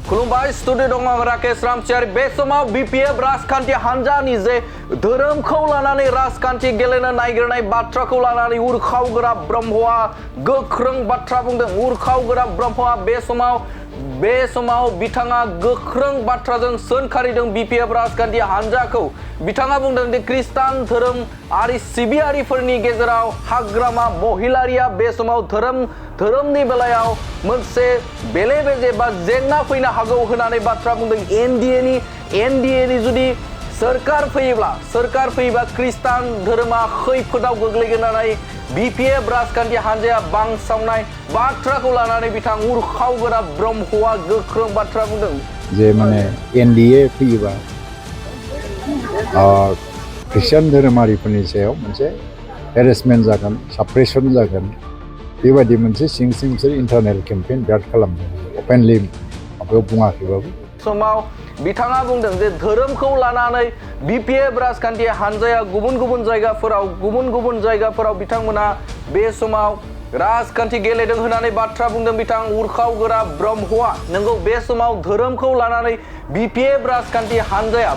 खुलुमबाय स्टुडिअ दं आं राकेश रामसियारि बे समाव बिपिएफ राजखान्थि हान्जानि जे धोरोमखौ लानानै राजखान्थि गेलेनो नागिरनाय बाथ्राखौ लानानै उरखावग्रा ब्रह्मआ गोख्रों बाथ्रा बुंदों। उरखावग्रा ब्रह्मआ बे समाव बिथाङा गोख्रों बाथ्राजों सोंखारिदों बिपिएफ राजखान्थि हान्जाखौ। बिथाङा बुंदों दि खृष्टान धोरोम आरो सिबियारिफोरनि गेजेराव हाग्रामा महिलारिया बे समाव धोरोमनि बेलायाव मोनसे बेले बेजे बा जेंना फैनो हागौ होननानै बाथ्रा बुंदों। एनडिएनि जुदि सरकार फैयोब्ला खृष्टान धोरोमा खैफोदाव गोग्लैगोन होननानै बिपिएफ राजखान्थि हान्जाया बांसावनाय बाथ्राखौ लानानै बिथां उरखावग्रा ब्रह्मआ गोख्रों बाथ्रा बुंदों। जे माने एनडिए फैयोबा खृष्टान धोरोमारिफोरनि सायाव मोनसे हेरेसमेन्ट जागोन, साप्रेसन जागोन, बेबायदि मोनसे सिं बिसोर इन्टारनेल केम्पेइन बिराद खालामदों। अपेनलि माबायाव बुङाखैबाबो समाव बिथाङा बुंदों जे धोरोमखौ लानानै बिपिएफ राजखान्थि हान्जाया गुबुन गुबुन जायगाफोराव बिथांमोना बे समाव राजखान्थि गेलेदों होननानै बाथ्रा बुंदों। बिथां उरखावग्रा ब्रह्मआ नंगौ बे समाव धोरोमखौ लानानै बिपिएफ राजखान्थि हान्जाया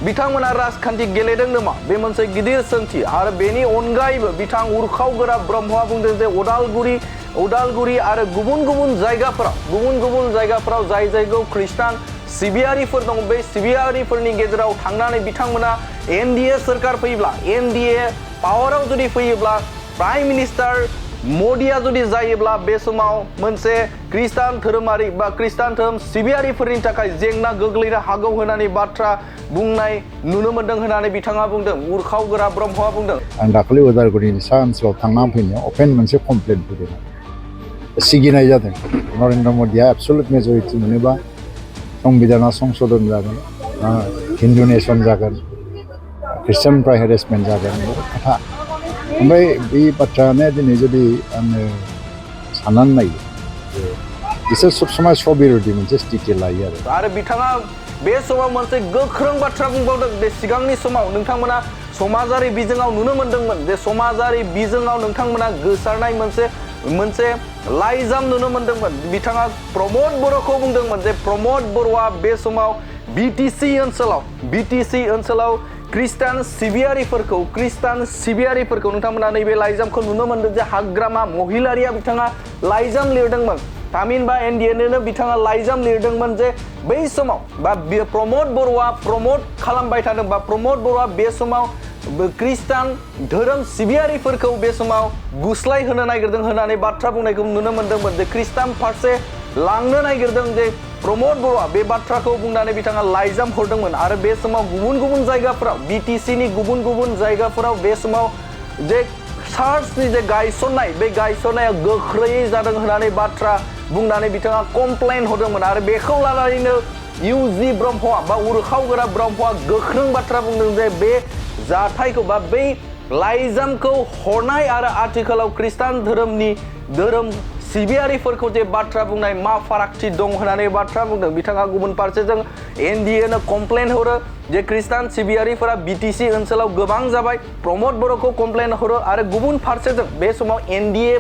बिथांमोना राजखान्थि गेलेदों नामा? बे मोनसे गिदिर सोंथि। आरो बेनि अनगायैबो बिथां उरखावग्रा ब्रह्मआ बुंदों जे उदालगुरि आरो गुबुन गुबुन जायगाफोराव जाय जायगायाव खृष्टान सिबियारिफोर दं बे सिबियारिफोरनि गेजेराव थांनानै बिथांमोना एनडिए सरकार फैयोब्ला एनडिए पावाराव जुदि फैयोब्ला प्राइम मिनिस्टार मदिया जुदि जायोब्ला बे समाव मोनसे खृष्टान धोरोमारि बा खृष्टान धोरोम सिबियारिफोरनि थाखाय जेंना गोग्लैनो हागौ होननानै बाथ्रा बुंनाय नुनो मोन्दों होननानै बिथाङा बुंदों। उरखावग्रा ब्रह्मआ बुंदों। आं दाखालि उदालगुरिनि सा ओनसोलाव थांना फैनायाव अपेन मोनसे कमप्लेन फैदों। सिगिनाय जादों। नरेन्द्र मदिया एबसुलुट मेजरिटि मोनोबा संबिधाना संशोधन जागोन, हिन्दु नेसन जागोन, खृष्टानफ्रा हेरेसमेन्ट जागोन, बहुत खोथा। ओमफ्राय बे बाथ्रायानो दिनै जुदि आङो साननानै नायो बिसोर सब समाय स्वबिर'धि मोनसे स्थिति लायो आरो बिथाङा बे समाव मोनसे गोख्रों बाथ्रा बुंबावदों। बे सिगांनि समाव नोंथांमोना समाजारि बिजोङाव नुनो मोन्दोंमोन जे समाजारि बिजोङाव नोंथांमोना गोसारनाय मोनसे लाइजाम नुनो मोन्दोंमोन। बिथाङा प्रमद बर'खौ बुंदोंमोन जे प्रमद बर'आ बे समाव बिटिसि ओनसोलाव खृष्टान सिबियारिफोरखौ नोंथांमोना नैबे लाइजामखौ नुनो मोन्दों जे हाग्रामा महिलारिया बिथाङा लाइजाम लिरदोंमोन। थामहिनबा एनडिएनो बिथाङा लाइजाम लिरदोंमोन जे बै समाव बा प्रमद बर'आ प्रमद खालामबाय थादों बा प्रमद बर'आ बे समाव खृष्टान धोरोम सिबियारिफोरखौ बे समाव गुस्लाय होनो नागिरदों होननानै बाथ्रा बुंनायखौ नुनो मोन्दोंमोन जे खृष्टान फारसे लांनो नागिरदों जे प्रमद बर'आ बे बाथ्राखौ बुंनानै बिथाङा लाइजाम हरदोंमोन। आरो बे समाव गुबुन गुबुन जायगाफोराव बिटिसिनि गुबुन गुबुन जायगाफोराव बे समाव जे चार्चनि जे गायसननाय बे गायसननाया गोख्रैयै जादों होननानै बाथ्रा बुंनानै बिथाङा कमप्लेन हरदोंमोन। आरो बेखौ लानानैनो इउजि ब्रह्मआ बा उरखावग्रा ब्रह्मआ गोख्रों बाथ्रा बुंदों जे बे जाथायखौ बा बै लाइजामखौ हरनाय आरो आथिखालाव खृष्टान धोरोम सिबियारिफोरखौ जे बाथ्रा बुंनाय मा फारागथि दं होननानै बाथ्रा बुंदों। बिथाङा गुबुन फारसेजों एनडिएनो कमप्लेन हरो जे खृष्टान सिबियारिफोरा बिटिसि ओनसोलाव गोबां जाबाय। प्रमद बर'खौ कमप्लेन हरो आरो गुबुन फारसेजों बे समाव एनडिए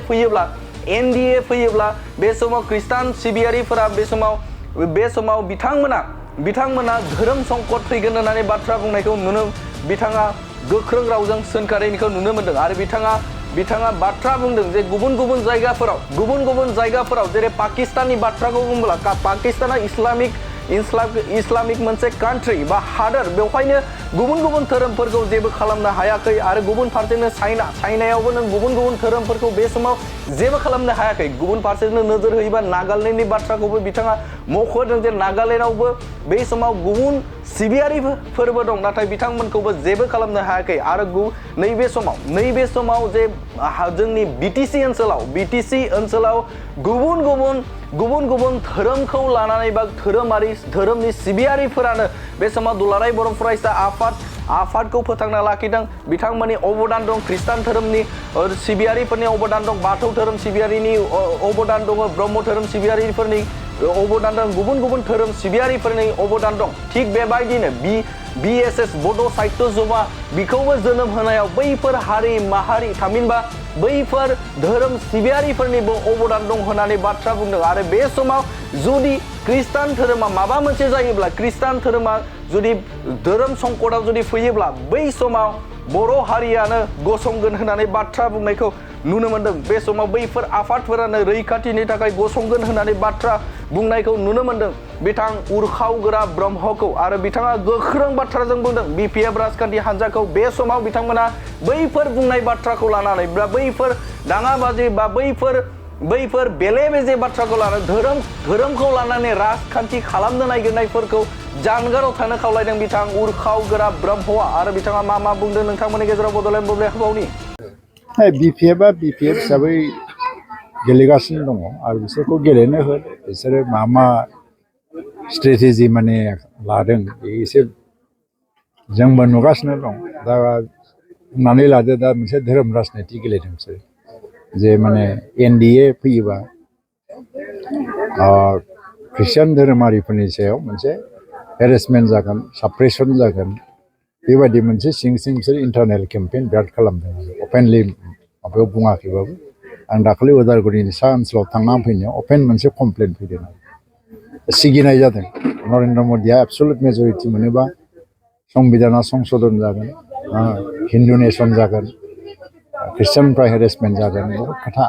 फैयोब्ला बे समाव खृष्टान सिबियारिफोरा बे समाव बिथांमोना धोरोम संकट फैगोन होननानै बाथ्रा बुंनायखौ बिथाङा गोख्रों रावजों सोंखारिनायखौ नुनो मोन्दों। आरो बिथाङा बाथ्रा बुंदों जे गुबुन गुबुन जायगाफोराव जेरै पाकिस्ताननि बाथ्राखौ बुंब्ला पाकिस्ताना इस्लामिक मोनसे कान्ट्रि बा हादोर, बेवहायनो गुबुन गुबुन धोरोमफोरखौ जेबो खालामनो हायाखै। आरो गुबुन फारसेनो चाइनायावबो नों गुबुन गुबुन धोरोमफोरखौ बे समाव जेबो खालामनो हायाखै। गुबुन फारसेनो नोजोर होयोबा नागालेण्डनि बाथ्राखौबो बिथाङा मख'दों जे नागालेण्डआवबो बे समाव गुबुन सिबियारिफोरबो दं नाथाय बिथांमोनखौबो जेबो खालामनो हायाखै। आरो नैबे समाव जे जोंनि बिटिसि ओनसोलाव गुबुन गुबुन धोरोमखौ लानानै बा धोरोमनि सिबियारिफोरानो बे समाव दुलाराय बर' फरायसा आफादखौ फोथांना लाखिदों। बिथांमोननि अबदान दं, खृष्टान धोरोमनि सिबियारिफोरनि अबदान दं, बाथौ धोरोम सिबियारिनि अबदान दङ, ब्रह्म धोरोम सिबियारिफोरनि अबदान दं, गुबुन गुबुन धोरोम सिबियारिफोरनि अबदान दं। थिग बेबायदिनो बिएसएस बड' साहित्य सभा बिखौबो जोनोम होनायाव बैफोर हारि माहारि थामहिनबा बैफोर धोरोम सिबियारिफोरनिबो अबदान दं होननानै बाथ्रा बुंदों। आरो बे समाव जुदि ख्रिस्टान धोरोमा माबा मोनसे जायोब्ला ख्रिस्टान धोरोमा जुदि धोरोम संकटआव जुदि फैयोब्ला बै समाव बर' हारियानो गसंगोन होननानै बाथ्रा बुंनायखौ नुनो मोनदों बे समाव बैफोर आफादफोरानो रैखाथिनि थाखाय गसंगोन होननानै बाथ्रा बुंनायखौ नुनो मोनदों बिथां उरखावगोरा ब्रह्मखौ आरो बिथाङा गोख्रों बाथ्राजों बुंदों BPF राजखान्थि हान्जाखौ बे समाव बिथांमोना बैफोर बुंनाय बाथ्राखौ लानानै बा बैफोर दाङाबाजि बा बैफोर बेले बेजे बाथ्राखौ लानानै धोरोमखौ लानानै राजखान्थि खालामनो नागिरनायफोरखौ जानगाराव थानो खावलायदों बिथां उरखावगोरा ब्रह्मआ आरो बिथाङा मा बुंदों नोंथांमोननि गेजेराव बड'लेण्ड बुब्लियाव बावनि BPF हिसाबै गेलेगासिनो दङ आरो बिसोरखौ गेलेनो हो बिसोरो मा स्ट्रेटेजि माने लादों एसे जोंबो नुगासिनो दं दा बुंनानै लादो दा मोनसे धोरोम राजनिति गेलेदों बिसोर जे माने NDA फैयोबा ख्रिस्टियान धोरोमारिफोरनि सायाव मोनसे हेरेसमेन्ट जागोन साप्रेसन जागोन बेबायदि मोनसे सिं बिसोर इन्टारनेल केम्पेइन बिराद खालामदों अपेनलि माबायाव बुङाखैबाबो आं दाखालि उदालगुरिनि सा ओनसोलाव थांना फैनायाव अपेन मोनसे कमप्लेन फैदों सिगिनाय जादों नरेन्द्र मदिया एबसुलुट मेजरिटि मोनोबा संबिधाना संशोधन जागोन हिन्दु नेसन जागोन ख्रिस्टियानफ्रा हेरेसमेन्ट जागोन बहुत खोथा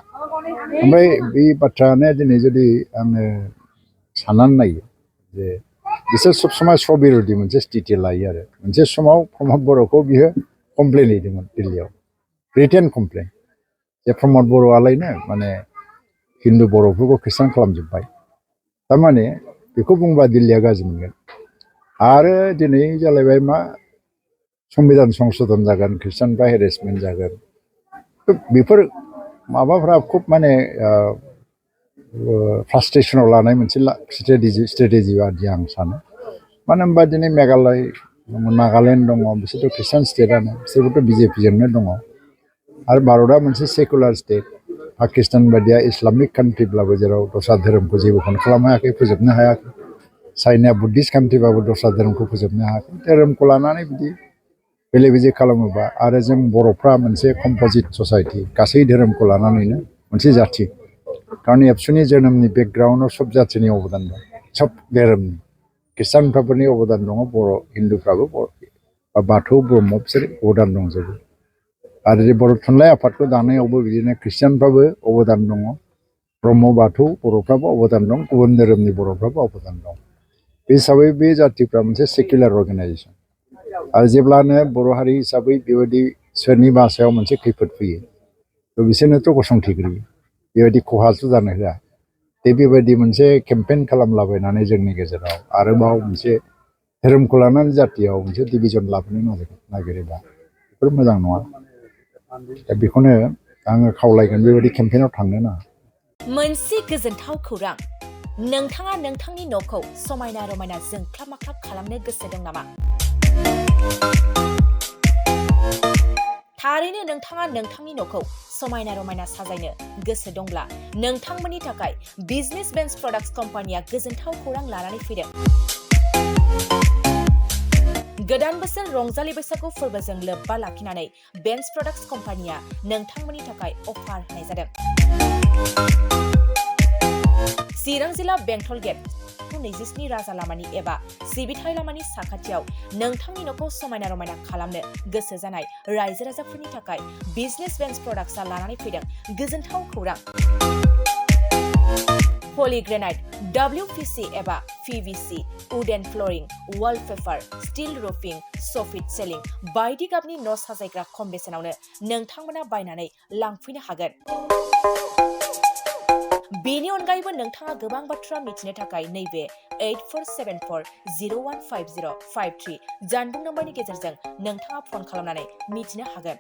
ओमफ्राय बे बाथ्रायानो दिनै जुदि आङो साननानै नायो जे बिसोर सब समाय सबिर'दि मोनसे स्थिति लायो आरो मोनसे समाव प्रमद बर'खौ बियो कमप्लेन हैदोंमोन दिल्लीयाव रिटेन कमप्लेन जे प्रमद बर'आलायनो माने हिन्दु बर'फोरखौ ख्रिस्टान खालामजोब्बाय थारमाने बेखौ बुंबा दिल्लीया गाज्रि मोनगोन आरो दिनै जालायबाय मा संबिधान संशोधन जागोन ख्रिस्टानफ्रा हेरेसमेन्ट जागोन बेफोर माबाफ्रा खुब माने फ्रास्ट्रेसनाव लानाय मोनसे स्ट्रेटेजि बादि आं सानो मानो होनबा दिनै मेघालय नागालेण्ड दङ बिसोरथ' ख्रिस्टान स्टेटआनो बिसोरबोथ' BJP जोंनो दङ आरो भारतआ मोनसे सेकुलार स्टेट पाकिस्तान बायदिया इस्लामिक कान्ट्रिब्लाबो जेराव दस्रा धोरोमखौ जेबोखौनो खालामनो हायाखै फोजोबनो हायाखै चाइनाया बुद्धिस्ट कान्ट्रिबाबो दस्रा धोरोमखौ फोजोबनो हायाखै धोरोमखौ लानानै बिदि बेले बेजे खालामोबा आरो जों बर'फ्रा मोनसे कम्प'जिट ससाइटि गासै धोरोमखौ लानानैनो मोनसे जाथि खारन एबसुनि जोनोमनि बेकग्राउन्डआव सब जाथिनि अबदान दं सब धोरोमनि ख्रिस्टानफोरनि अबदान दङ बर' हिन्दुफ्राबो बाथौ ब्रह्म बिसोर अबदान दंजोबो आरो जे बर' थुनलाइ आफादखौ दानायावबो बिदिनो ख्रिस्टानफ्राबो अबदान दङ ब्रह्म बाथौ बर'फ्राबो अबदान दं गुबुन धोरोमनि बर'फ्राबो अबदान दं बे हिसाबै बे जाथिफ्रा मोनसे सेकुलार अर्गानाइजेसन आरो जेब्लानो बर' हारि हिसाबै बेबायदि सोरनिबा सायाव मोनसे खैफोद फैयो थ' बिसोरनोथ' गसंथिग्रोयो बेबायदि खहासो जानो होआ बेबायदि मोनसे केम्पेइन खालामलाबायनानै जोंनि गेजेराव आरोबाव मोनसे धोरोमखौ लानानै जातियाव मोनसे डिभिजन लाबोनो नागिरोबा बेफोर मोजां नङा दा बेखौनो आङो खावलायगोन बेबायदि केम्पेइनाव थांनो नाङा मोनसे गोजोनथाव खौरां नोंथाङा नोंथांनि न'खौ समायना रमायना जोंख्लाब माख्लाब खालामनो गोसो दं नामा थारैनो नोंथाङा नोंथांनि न'खौ समायना रमायना साजायनो गोसो दंब्ला नोंथांमोननि थाखाय बिजनेस बेन्स प्रडाक्ट्स कम्पानिया गोजोनथाव खौरां लानानै फैदों गोदान बोसोर रंजालि बैसागु फोरबोजों लोब्बा लाखिनानै बेन्स प्रडाक्ट्स कम्पानिया नोंथांमोननि थाखाय अफार होनाय जादों चिरां जिल्ला बेंटल गेट 27 राजा लामानि एबा सिबिथाय लामानि साखाथियाव नोंथांनि न'खौ समायना रमायना खालामनो गोसो जानाय रायजो राजाफोरनि थाखाय बिजनेस बेन्स प्रडाक्ट्सआ लानानै फैदों गोजोनथाव खौरां पलिग्रेनाइट WPC एबा PVC wooden flooring wallpaper steel roofing soffit ceiling बायदि गाबनि न' साजायग्रा खम बेसेनावनो नोंथांमोना बायनानै लांफैनो हागोन बेनि अनगायैबो नोंथाङा गोबां बाथ्रा मिथिनो थाखाय नैबे 8474015053 जानबुं नम्बरनि गेजेरजों नोंथाङा फन खालामनानै मिथिनो हागोन